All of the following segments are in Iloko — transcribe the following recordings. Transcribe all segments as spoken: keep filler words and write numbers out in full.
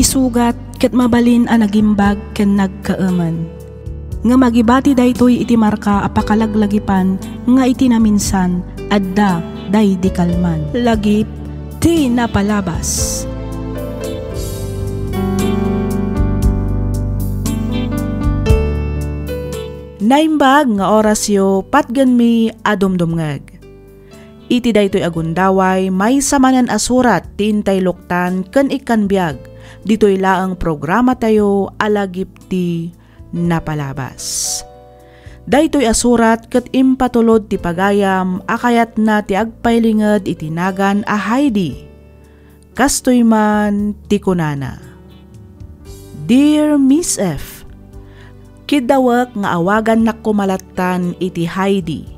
sugat ket mabalin a nagimbag ken nagkaemen. Ngem agibati daytoy iti marka a pakalaglagipan nga iti naminsan, adda daydi kalman. Lagip ti napalabas. Naimbag nga orasyo, patgenmi a dumdumngeg. Iti daytoy a gundaway, maysa manen a surat ti intay luktan ken ikkan biag, ditoy laeng programatayo a Lagip ti Napalabas. Daytoy a surat ket impatulod ti pagayam a kayatna ti agpailinged iti nagan a Heidi. Kastoy man ti kunana, "Dear Miss F, kiddawek nga awagannakko malattan iti Heidi.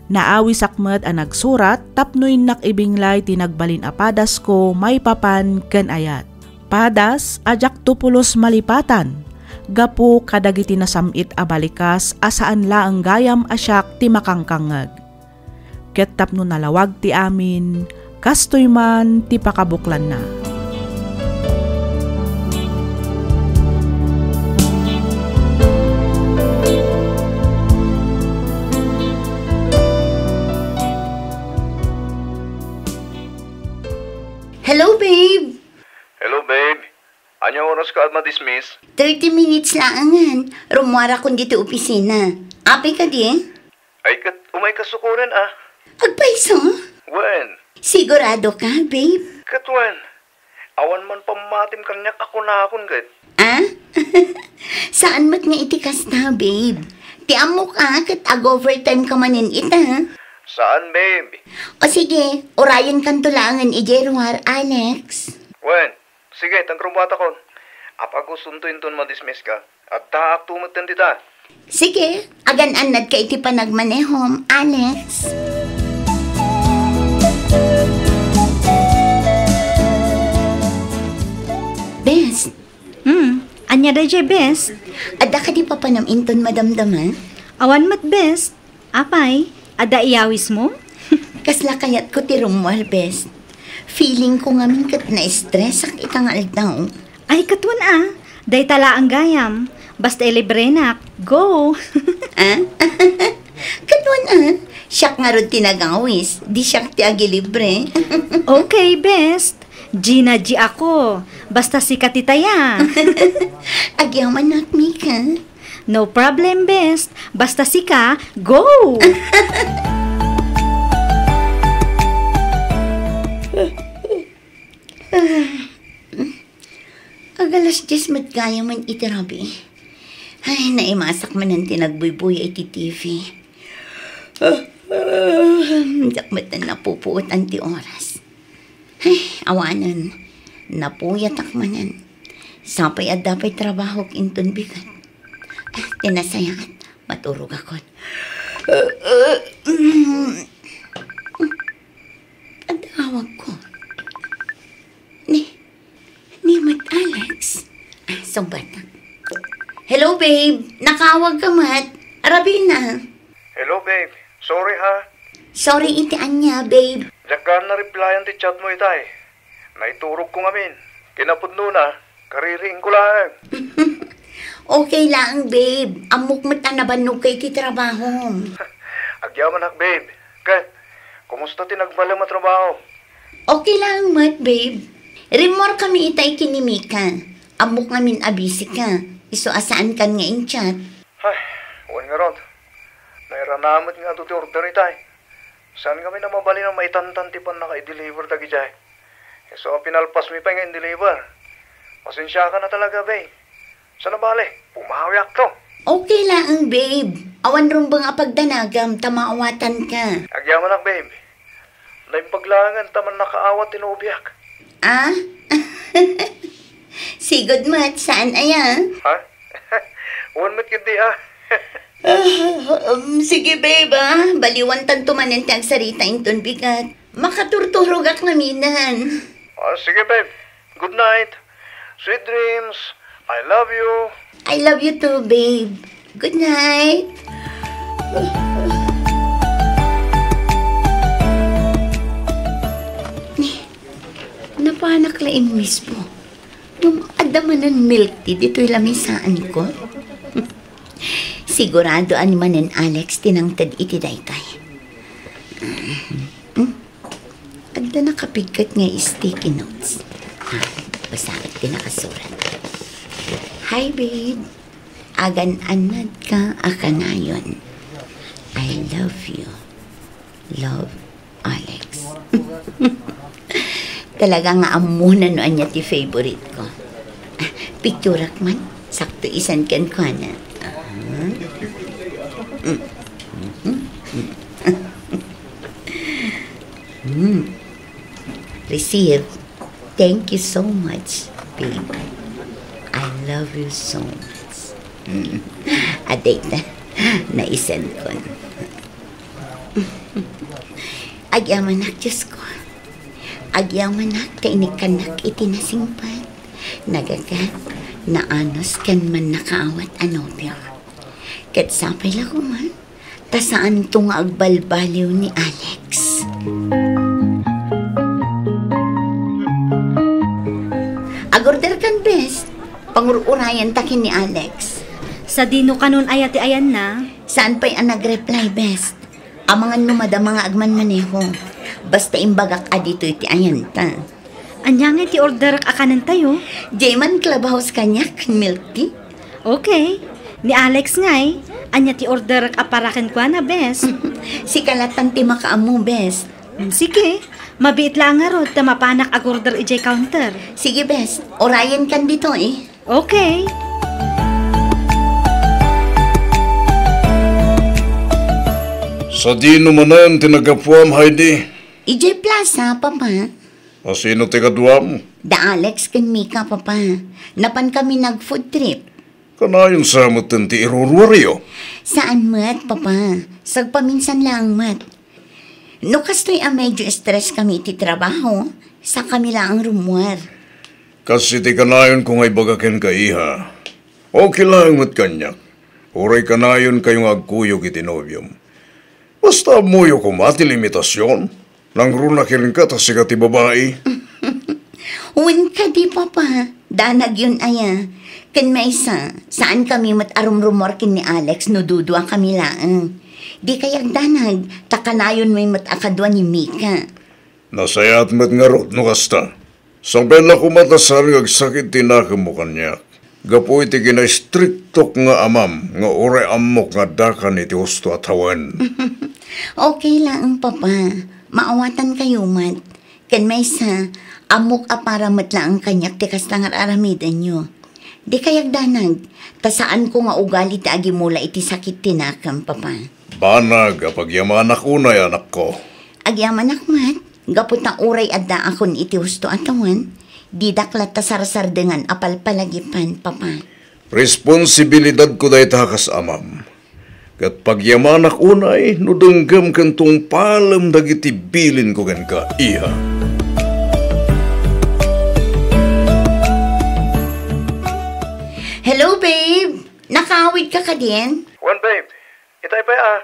Naawisak met a nagsurat tapno innak ibinglay ti nagbalin a padasko maipapan ken ayat. Padas a diakto pulos malipatan gapu kadagiti nasam-it a balikas a saan laeng gayam a siak ti makangkangngeg. Ket tapno nalawag ti amin, kastoy man ti pakabuklanna." Hello, babe! Hello, babe. Ania oras ka a madismiss? Thirty minutes laengen. Rummuarakon ditoy opisina. Apay kadi? Ay, ket umay ka sukonen, a. Agpayso? Wen. Sigurado ka, babe? Ket wen. Awan man pammatim kaniak a kunakon ket. A? Saan met nga iti kasta, babe. Ti ammok a, ket ag-overtime ka manen ita. Saan, babe? O sige, urayenkanto laengen idiay ruar, Alex. Wen, sige, ta agrubuatakon. Apay gustonto inton madismiss ka? Addaakto metten dita. Sige, agan-annadka iti panagmanehom, Alex. Bes. Hmm, ania daydiay, Bes? Adda kadi papanam inton madamdama? Awan met, Bes. Apay, adda iyawismo? Kasla kayatko ti rummuar, Bes. Feelingko ngamin ket na-stressak ita nga aldaw. Ay, ket wen a, dayta laeng gayam. Basta ilibrenak, go! A? Ket wen a, siak ngarud ti nagawis, di siak ti agilibre. Okay, Bes. Gina G ako. Basta sika ti taya. Agyamanak, Mika. No problem, Bes. Basta sika, go! Ag-alas dies met gayamen iti rabii. Ay, naimasak manen ti nagbuybuya iti T V. Diak met napupuotan ti oras. Ay, awanen, napuyatak manen. Sapay adda pay trabahok inton bigat. Ah, ti nasayaat, maturogakon. Adda awagko. Ni, ni met Alex. Ah, sungbatak. Hello, babe. Nakaawag ka met. Arabina. Hello, babe. Sorry, ha. Sorry iti ania, babe? Diak gayam na-replyan ti chat mo itay. Naiturogko ngamin. Kinapudnona, kaririingko laeng. Okay laeng, babe. Ammok met a nabannog ka iti trabahom. Agyamanak, babe. Ket, kumusta ti nagbalem a trabaho? Okay laeng met, babe. Rimmuar kami itay ken ni Mika. Ammok ngamin a busy ka. Isu a saankan nga in-chat. Ay, wen ngarud. Nairana met nga adu ti order itay. Saan ngamin a mabalin a maitantan ti pannaka-i-deliver dagidiay. Isu a pinalpasmi pay nga in-deliver. Pasensiakan a talaga, babe. Saan a bale, pumawiakto. Okay laeng, babe. Awan rumbeng a pagdanagam ta maawatanka. Agyamanak, babe. Naimbag laengen ta mannakaawat ti nobiak. Ah? Sigud met, saan aya? Ha? Wen met ketdi, ah. Ah, um, sige, babe, ah. Baliwantanto manen ti agsarita inton bigat. Makaturturogak ngaminen. Ah, sige, babe. Good night. Sweet dreams. I love you. I love you too, babe. Good night. Ni, napanak la in mismo. Adda manen milk tea ditoy lamisaanko. Sigurado a ni manen Alex ti nangted iti daytoy. Hmm? Adda nakapigket nga sticky notes. Ha, basaek ti nakasurat. Hi, babe. Agan-annadka a kanayon. I love you. Love, Alex. Talaga nga ammona no ania ti favorite ko. Ah, picturak man. Sakto isan kenkuana. Ah. Mm. Mm. Mm. Receive. Thank you so much, babe. I love you so much. Mm. Adayta, naisendkon. Agyamanak, Diosko. Agyamanak ta inikkannak iti nasingpet. Nagagat, naanus ken mannakaawat a nobio. Ket sapay la koma, ta saanto nga agbalbaliw ni Alex. Agorder kan, bes. Pangur-urayanta ken ni Alex. Sadino kanon aya ti ayanna? Saan pay a nag-reply, bes. Amangan no madama nga agmanmaneho. Basta imbagak a ditoy ti ayanta. Ania ngay ti orderek a kanentayo? Diay man clubhouse kaniak ken milk tea. Okay. Ni Alex ngay, ania ti orderek a para kenkuana, bes? Sika latan ti makaammo, bes. Mm, sige. Mabiit laeng ngarud ta mapanak agorder idiay counter. Sige, bes. Urayenkan ditoy. Okay. Sadino manen ti naggapuam, Heidi? Idiay plaza, Papa. A sino ti kaduam? Da Alex ken Mika, Papa. Napankami nag-food trip. Kanayon sa metten ti iruruaryo? Saan met, Papa. Sagpaminsan laeng met. No kastoy a medyo stress kami iti trabaho, sakami laeng rummuar. Kas iti kanayonko nga ibaga kenka, iha. Okay laeng met kaniak. Uray kanayonkayo nga agkuyog iti nobiom. Basta ammoyo koma ti limitasion. Nangruna kenka ta sika ti babai. Wen kadi, Papa, danagyon aya. Ken maysa, saankami met a rumrumuar ken ni Alex no duduakami laeng. Dikay agdanag, ta kanayonmi met a kadua ni Mika. Nasayaat met ngarud no kasta. Sabay la koma ta saan nga agsakit ti nakemmo kaniak. Gapu iti kinaistriktok nga amam nga uray ammok nga addakan iti husto a tawen. Okay laeng, Papa. Maawatankayo met. Ken maysa, ammok a para met laeng kaniak ti kasta nga ar-aramidenyo. Dikay agdanag, ta saanko nga ugali ti agimula iti sakit ti nakem, Papa. Banag a pagyamanak unay, anakko. Agyamanak met, gapu ta uray addaakon iti husto a tawen, didak latta sarsardengan a palpalagipan, Papa. Responsibilidadko dayta kas amam. Ket pagyamanak unay no denggem ken tungpalem dagiti bilinko kenka, iha. Hello, babe! Nakaawidka kadin? Wen, babe. Itay pay a,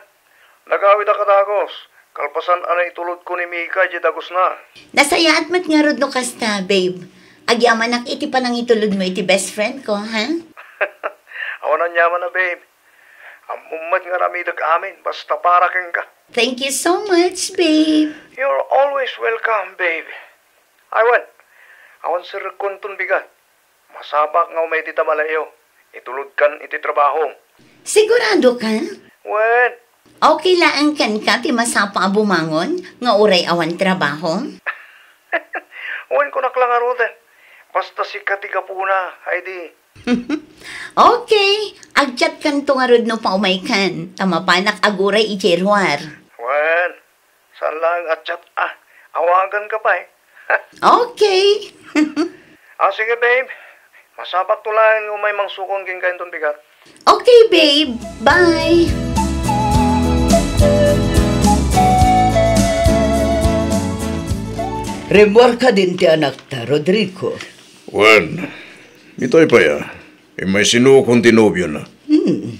nagawid a kadagus, kalpasan a naitulodko ni Mika idiay dagusna. Nasayaat met ngarud no kasta, babe. Agyamanak iti panangitulodmo iti best friend ko, ha? Awan aniaman a, babe. Ammom met nga aramidek amin, basta para kenka. Thank you so much, babe. You're always welcome, babe. Ay, wen, awan serrekkonton bigat. Masapaka nga umay dita balay-o. Itulodkan iti trabahom. Sigurado ka? Wen. Okay laeng kenka ti masapa a bumangon nga uray awan trabahom? Wen, kunak la ngaruden. Basta sika ti gapuna, Heidi. Okay. Agchatkanto ngarud no paumaykan, ta mapanak aguray idiay ruar. Wen. Saan laeng a chat a. Awaganka pay. Okay. Ah, sige, babe. Masapakto laeng nga umay mangsukon kenka inton bigat. Okay, babe. Bye. Rimmuarka din ti anakta, Rodrigo. Wen, itay pay a. Immay sinukon ti nobiona. Hmm.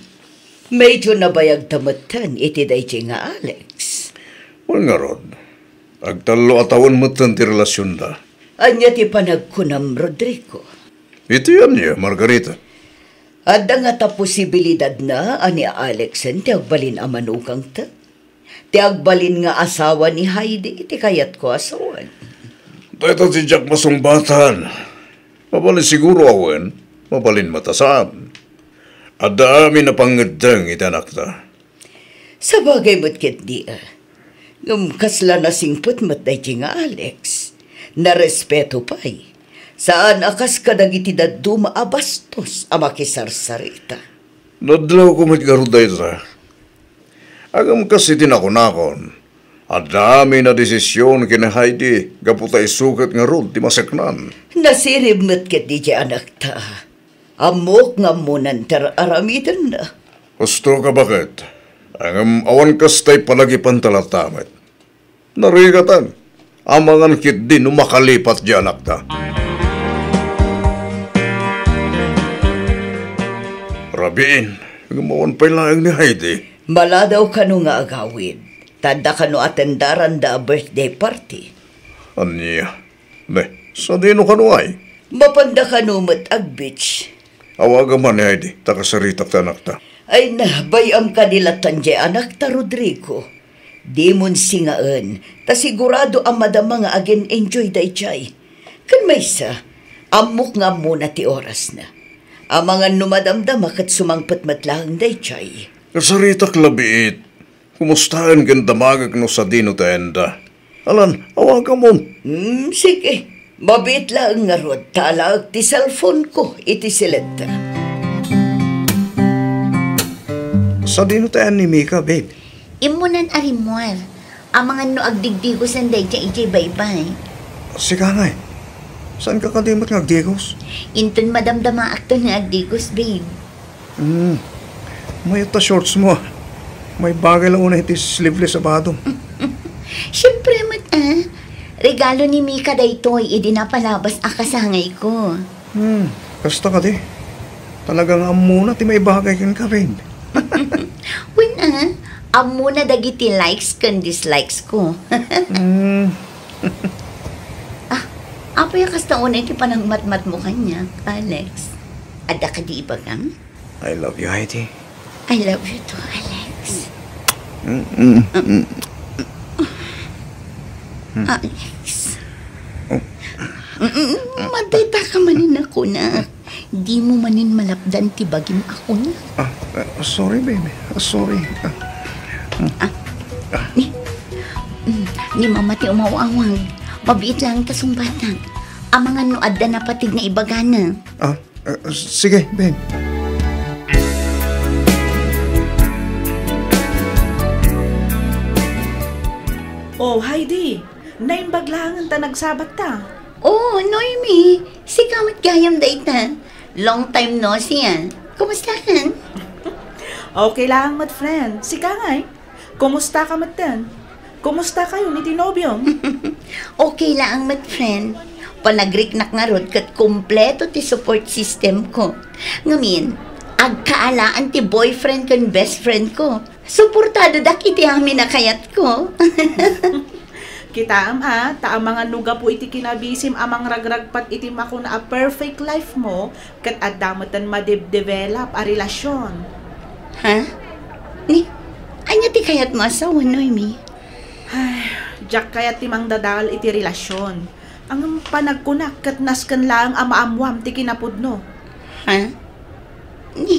Medyo nabayagta metten iti daydi nga Alex. Wen ngarud, agtallo a tawen metten ti relasionda. Ania ti panagkunam, Rodrigo? Iti ania, Margarita? Adda ngata posibilidadna a ni Alexen ti agbalin a manukangta? Ti agbalin nga asawa ni Heidi ti kayatko a sawen. Dayta ti diak masungbatan. Mabalin siguro a wen, mabalin met a saan. Adda amin a pangngeddeng iti anakta. Sabagay met ketdi, a. Ngem kasla nasingpet met daydi nga Alex. Narespeto pay. Saan a kas kadagiti dadduma a bastos a makisarsarita. Nadlawko met ngarud dayta. Ngem kas iti nakunakon, adda amin a desision ken ni Heidi gapu ta isu ket ngarud ti maseknan. Nasirib met ketdi ti anakta. Ammok nga ammonan ti ar-aramidenna. Husto ka, baket. Ngem awan kasta ti palagipanta latta met. Narigatan. Amangan ketdi no makalipat ti anakta. Rabiin, ngem awan pay laeng ni Heidi. Maladaw kano nga agawid. Ta adda kano atendaranda a birthday party. Ania? Ne, sadino kano ay? Mapanda kano met ag-beach. Awagam man ni Heidi, ta kasaritak ti anakta. Ay na, bay-am kadi lattan diay anakta, Rodrigo. Dimon singaen, ta sigurado a madama nga agin-enjoy daydiay. Ken maysa, ammok nga ammona ti orasna. Amangan no madamdama ket sumangpet met laeng daydiay. Kasaritak labiit. Kumustaen ken damagek no sadino ti ayanda. Alan, awagamon. Hmm, sige. Mabiit laeng ngarud ta alaek ti cellphone-ko iti siletta. Sadino ti ayan ni Mika, babe? Immunan a rimmuar. Amangan no agdigdigosen daydiay idiay baybay. Sika ngay. Saanka kadi met nga agdigos? Inton madamdamaakton nga agdigos, babe. Hmm. Mayat ta shorts mo, ah. Maibagay la unay iti sleeveless a badom. Siempre met, ah. Regalo ni Mika daytoy idi napalabas a kasangayko. Hmm. Kasta kadi. Talaga nga ammona ti maibagay kenka, babe. Wen, ah. Ammona dagiti likes ken dislikes ko. Hmm. Ah, apay a kasta unay ti panangmatmatmo kaniak, Alex? Adda kadi ibagam? I love you, Heidi. I love you too, Alex. Mm, mm, mm. Alex. Oh. Mm, mm, madayta ka manen a kunak. Dimo manen malapdan ti bagim a kunak. Ah, ah, sorry, baby. Ah, sorry. Ah. Ah, ni, mm, ni Mama ti umaw-awag. Mabiit laeng ta sungbatak. Amangan no adda napateg nga ibagana. Ah, Ah, sige, babe. Oh, Heidi, naimbag laengen ta nagsabatta. Oh, Noemi, sika met gayam dayta. Long time no see, ah. Kumusta ka? Okay laeng met, friend. Sika ngay? Kumusta ka metten? Kumusta kayon iti nobiom? Okay laeng met, friend. Panagriknak ngarud ket kompleto ti support system ko. Ngamin, agkaalaan ti boyfriend ken best friend ko. Suportadodak iti amin a kayatko. Kitaem a, ta amangan no gapu iti kinabisim a mangragragpat iti makuna a perfect life mo, ket adda metten madebdevelop a relasion. Ha? Ni, ania ti kayatmo a sawen, Noemi? Ay, diak kayat ti mangdadael iti relasion. Ngem panagkunak ket nasken laeng a maammoam ti kinapudno. Ha? Ni,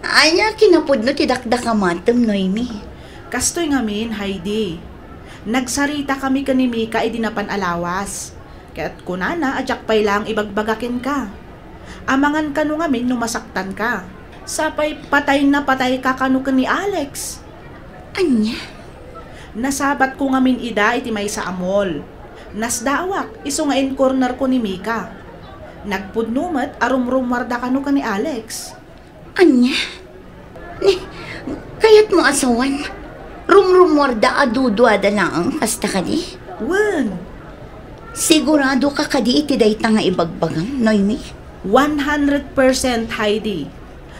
ania kinapudno ti dakdakamatem, Noemi? Kastoy ngamin, Heidi. Nagsaritakami ken ni Mika idi napan a lawas. Ket kunana a diak pay laeng ibagbaga kenka. Amangan kano ngamin no masaktanka. Sapay patay na patayka kano ken ni Alex. Ania? Nasabatko ngamin ida iti maysa a mall. Nasdaawak, isu nga in-cornerko ni Mika. Nagpudno met a rumrummuarda kano ken ni Alex. Ania? Ni, kayatmo a sawen? Rumrummuarda a duduada laeng, kasta kadi? Wen. Sigurado ka kadi iti dayta nga ibagbagam, Noemi? One hundred percent, Heidi.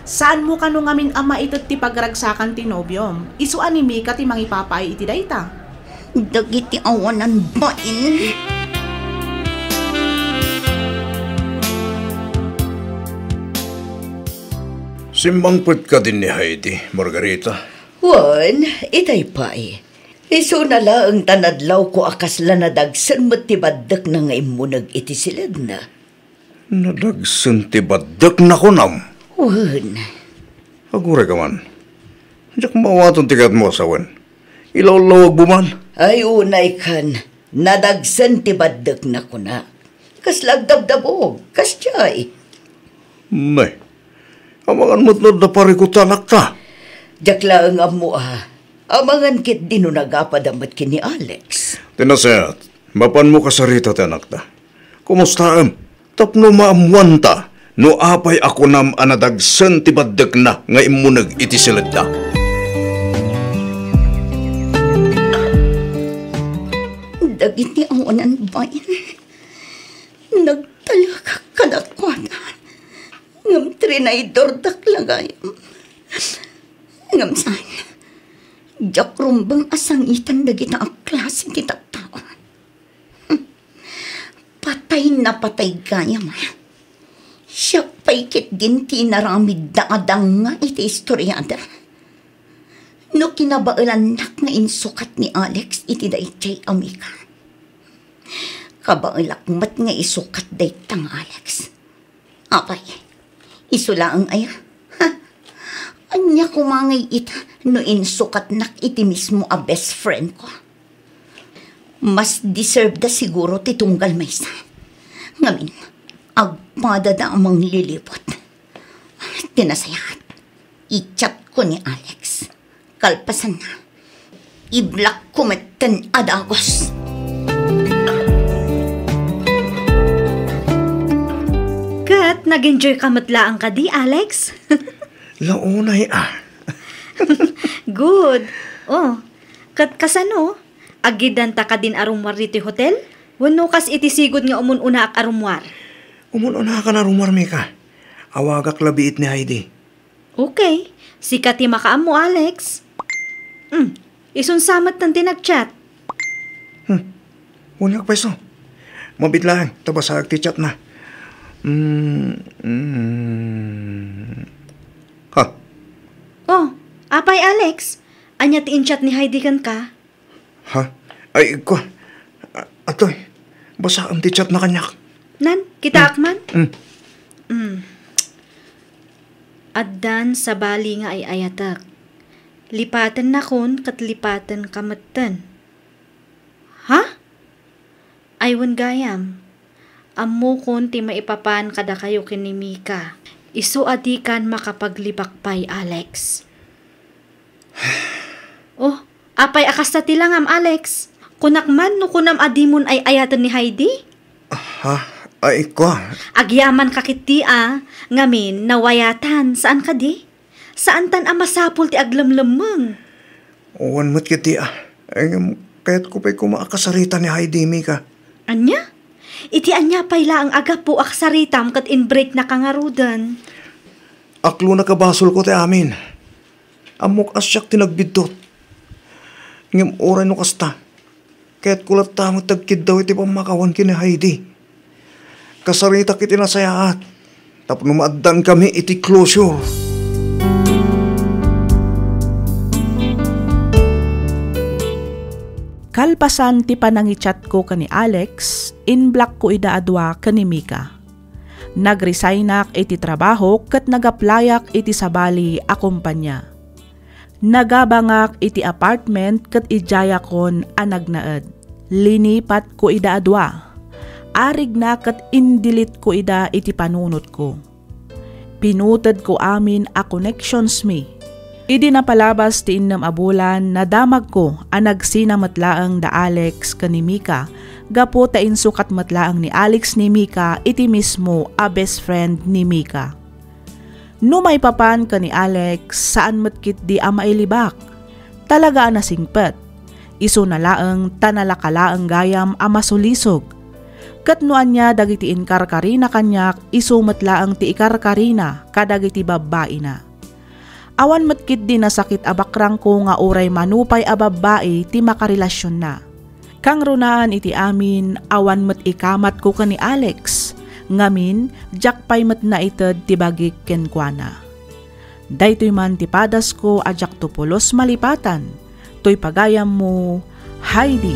Saanmo kano ngamin a maited ti pagragsakan ti nobiom? Isu a ni Mika ti mangipapaay iti dayta. Dagiti awanan bain. Simmangpet kadin ni Heidi, Margarita? Wen, itay pay. Isuna laeng ta nadlawko a kasla nadagsen met ti baddekna nga immuneg iti siledna. Nadagsen ti baddekna, kunam? Wen. Aguray ka man. Diak maawaten ti kayatmo a sawen. Ilawlawagmo man. Ay, unay kan. Nadagsen ti baddekna, kuna. Kasla agdabdabog, kasdiay. Nay, amangan met no adda parikut ti anakta. Diak laeng ammo a. Amangan ketdi no nagapada met ken ni Alex. Ti nasayaat, mapanmo kasarita ti anakta. Kumustaem? Tapno maammuanta no apay a kunam a nadagsen ti baddekna nga immuneg iti siledda. Dagiti awanan bain, nagtalekak kadakuada, ngem trinaydordak la gayam. Ngem saan, diak rumbeng a sangiten dagita a klase ti tattao. Patay na patay gayam. Siak pay ketdin ti inaramidda a danga iti istoriada. No kinabaelannak nga insukat ni Alex iti daytoy a Mika, kabaelak met nga isukat dayta nga Alex. Apay, isu laeng aya? Ha? Ania koma ngay ita no insukatnak iti mismo a best friend ko? Mas deserve da siguro ti tunggal maysa. Ngamin, agpadada a manglilibot. Ti nasayaat, i-chat ko ni Alex. Kalpasanna, i-block ko metten a dagus. Ket nag-enjoy ka met laeng kadi, Alex? Launay a. Good. Oh, ket kasano? Aggidanta kadin a rummuar ditoy hotel? Wenno kas iti sigud nga umun-unaak a rummuar? Umun-unaak a rummuar, Mika. Awagak la biit ni Heidi. Okay. Sika ti makaammo, Alex. Hmm. Isun sa met ti nag-chat. Hmm. Wen nga pay isu. Mabiit laeng ta basaek ti chatna. Hmm. Hmm. Ha? Oh, apay, Alex? Ania ti in-chat ni Heidi kenka? Ha? Ay, kua. A-, atoy, basaem ti chatna kaniak. Nan, kitaak man? Mm. Mm. Addan sabali nga ay-ayatek. Lipatennakon ket lipatenka metten. Ha? Ay, wen gayam. Ammokon ti maipapan kadakayo ken ni Mika. Isu a dikan makapaglibak pay, Alex. Oh, apay a kasta ti langam, Alex? Kunak man no kunam a dimon ay-ayaten ni Heidi? Ha? Ay, kua. Agyaman ka ketdi a, ngamin nawayatan, saan kadi? Saantan a masapul ti aglemlemmeng. Wen met ketdi a. Ngem kayatko pay koma a kasarita ni Heidi, Mika. Ania? Iti ania pay laeng a gapu a kasaritam ket in-breaknaka ngaruden? Aklona a basolko ti amin. Ammok a siak ti nagbiddut. Ngem uray no kasta, kayatko latta met ti agkiddaw iti pammakawan ken ni Heidi. Kasaritak iti nasayaat tapno maaddankami iti closure. Kalpasan ti panangichatko ken ni Alex, in-blockko ida a dua ken ni Mika. Nag-resignak iti trabahok ket nag-applyak iti sabali a kompania. Nagabangak iti apartment ket idiayakon a nagnaed. Linipatko ida a dua. Arigna ket in-delete-ko ida iti panunotko. Pinutedko amin a connections mi. Idi napalabas ti innem a bulan, nadamagko a nagsina met laeng da Alex ken ni Mika, gapu ta insukat met laeng ni Alex ni Mika iti mismo a best friend ni Mika. No maipapan ken ni Alex, saan met ketdi a mailibak. Talaga a nasingpet. Isuna laeng ta nalaka laeng gayam a masulisog. Ket no ania dagiti inkarkarina kaniak, isu met laeng ti ikarkarina kadagiti babbaina. Awan met ketdi nasakit a bakrangko nga uray mano pay a babbai ti makarelasionna. Kangrunaan iti amin, awan met ikamatko ken ni Alex. Ngamin, diak pay met naited ti bagik kenkuana. Daytoy man ti padasko a diakto pulos malipatan, toy pagayammo, Heidi.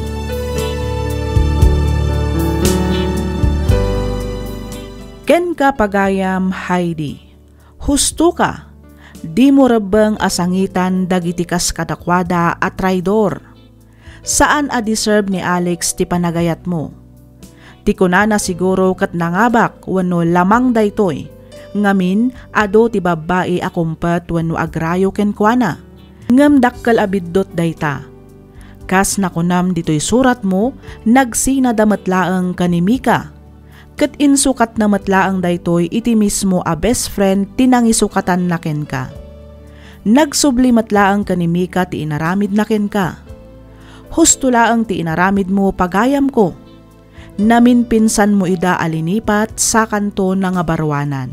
Kenka, pagayam Heidi, hustoka, dimo rebbeng a sangitan dagiti kas kadakuada a traidor. Saan a deserve ni Alex ti panagayatmo. Ti kunana siguro ket nangabak wenno lamang daytoy. Ngamin, adu ti babbai a kumpet wenno agrayo kenkuana. Ngem dakkel a biddut dayta. Kas nakunam ditoy suratmo, nagsinada met laeng ken ni Mika. Ket insukatna met laeng daytoy iti mismo a best friend ti nangisukatanna kenka. Nagsubli met laeng ken ni Mika ti inaramidna kenka. Husto laeng ti inaramidmo, pagayamko. Naminpinsanmo ida a linipat sa kanto nga baruanan.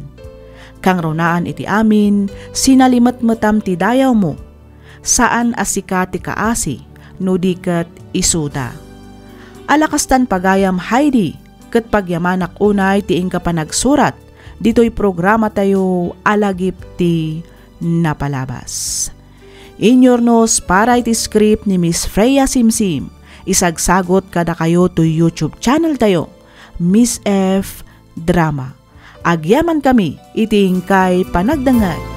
Kangrunaan iti amin, sinalimetmetam ti dayawmo. Saan a sika ti kaasi, no di ket isuda. Ala kastan, pagayam Heidi, ket pagyamanak unay ti inka panagsurat ditoy programatayo a Lagip ti Napalabas. Inyurnos para iti script ni Miss Freya Simsim, isagsagot kadakayo toy YouTube channel tayo, Miss F Drama. Agyamankami iti inkay panagdengngeg.